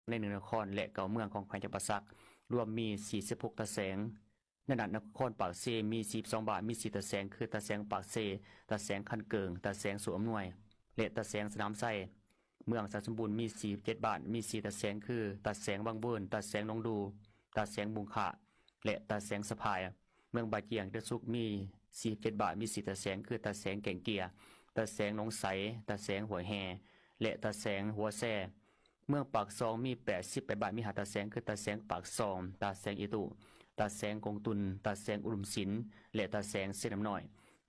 ໃນໜຶ່ງນະຄອນ ແລະ ເກົ້າເມືອງຂອງແຂວງຈຳປາສັກ ລວມມີສີ່ສິບຫົກຕາແສງ. ໃນນັ້ນ ນະຄອນປາກເຊມີສີ່ສິບສອງບ້ານ ມີສີ່ຕາແສງ ຄື ຕາແສງປາກເຊ, ຕາແສງຄັນເກີງ, ຕາແສງໂຊອຳນວຍ ແລະ ຕາແສງສະໜາມໄຊ. ເມືອງໄຊສົມບູນມີສີ່ສິບເຈັດບ້ານ ມີສີ່ຕາແສງ ຄື ຕາແສງວັງເວີນ, ຕາແສງໜອງດູ, ຕາແສງບຸງຂະ ແລະ ຕາແສງສະພາຍ. ເມືອງບາຈຽງຈະສຸກມີສີ່ສິບເຈັດບ້ານ ມີສີ່ຕາແສງ ຄື ຕາແສງແກ້ງເກຍ, ຕາແສງໜອງໃສ, ຕາແສງຫ້ວຍແຮ່ ແລະ ຕາແສງຫົວແຊ. ເມືອງປາກຊ່ອງມີແປດສິບແປດບ້ານ ມີຫ້າຕາແສງ ຄື ຕາແສງປາກຊ່ອງ, ຕາແສງອີຕຸ, ຕາແສງກົງຕຸນ, ຕາແສງອຸດົມສິນ ແລະ ຕາແສງເຊນ້ຳນ້ອຍ.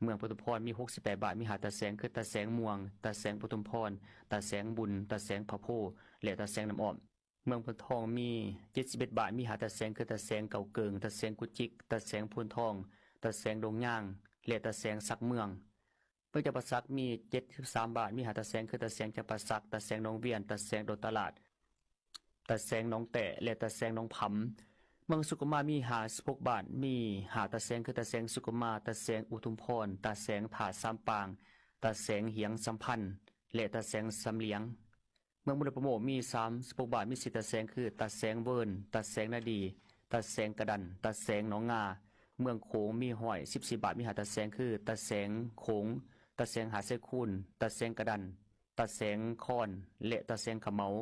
ເມືອງປະທຸມພອນມີຫົກສິບແປດບ້ານ ມີຫ້າຕາແສງ ຄື ຕາແສງມ່ວງ, ຕາແສງປະທຸມພອນ, ຕາແສງບຸນ, ຕາແສງພະໂພ ແລະ ຕາແສງນ້ຳອ້ອມ. ເມືອງໂພນທອງມີເຈັດສິບເອັດບ້ານ ມີຫ້າຕາແສງ ຄື ຕາແສງເກົ້າເກີງ, ຕາແສງກຸຈິກ, ຕາແສງໂພນທອງ, ຕາແສງດົງຍາງ ແລະ ຕາແສງສັກເມືອງ. ເມືອງຈຳປາສັກມີເຈັດສິບສາມບ້ານ ມີຫ້າຕາແສງ ຄື ຕາແສງຈຳປາສັກ, ຕາແສງໜອງວຽນ, ຕາແສງດອນຕະຫຼາດ, ຕາແສງໜອງແຕ້ ແລະ ຕາແສງໜອງຜຳ. ເມືອງສຸຂຸມມາມີຫ້າສິບຫົກບ້ານ ມີຫ້າຕາແສງ ຄື ຕາແສງສຸຂຸມມາ, ຕາແສງອຸທຸມພອນ, ຕາແສງທ່າສາມປາງ, ຕາແສງຫຽງສຳພັນ ແລະ ຕາແສງສຳຫຼຽງ. ເມືອງບຸນລະປະໂມກມີສາມສິບຫົກບ້ານ ມີສີ່ຕາແສງ ຄື ຕາແສງເວີນ, ຕາແສງນາດີ, ຕາແສງກະດັນ, ຕາແສງໜອງງາ. ເມືອງໂຂງມີຮ້ອຍສິບສີ່ບ້ານ ມີຫ້າຕາແສງ ຄື ຕາແສງໂຂງ, ຕາແສງຫາດຊາຍຄູນ, ຕາແສງກະດັນ, ຕາແສງຄອນ ແລະ ຕາແສງຂະເໝົາ.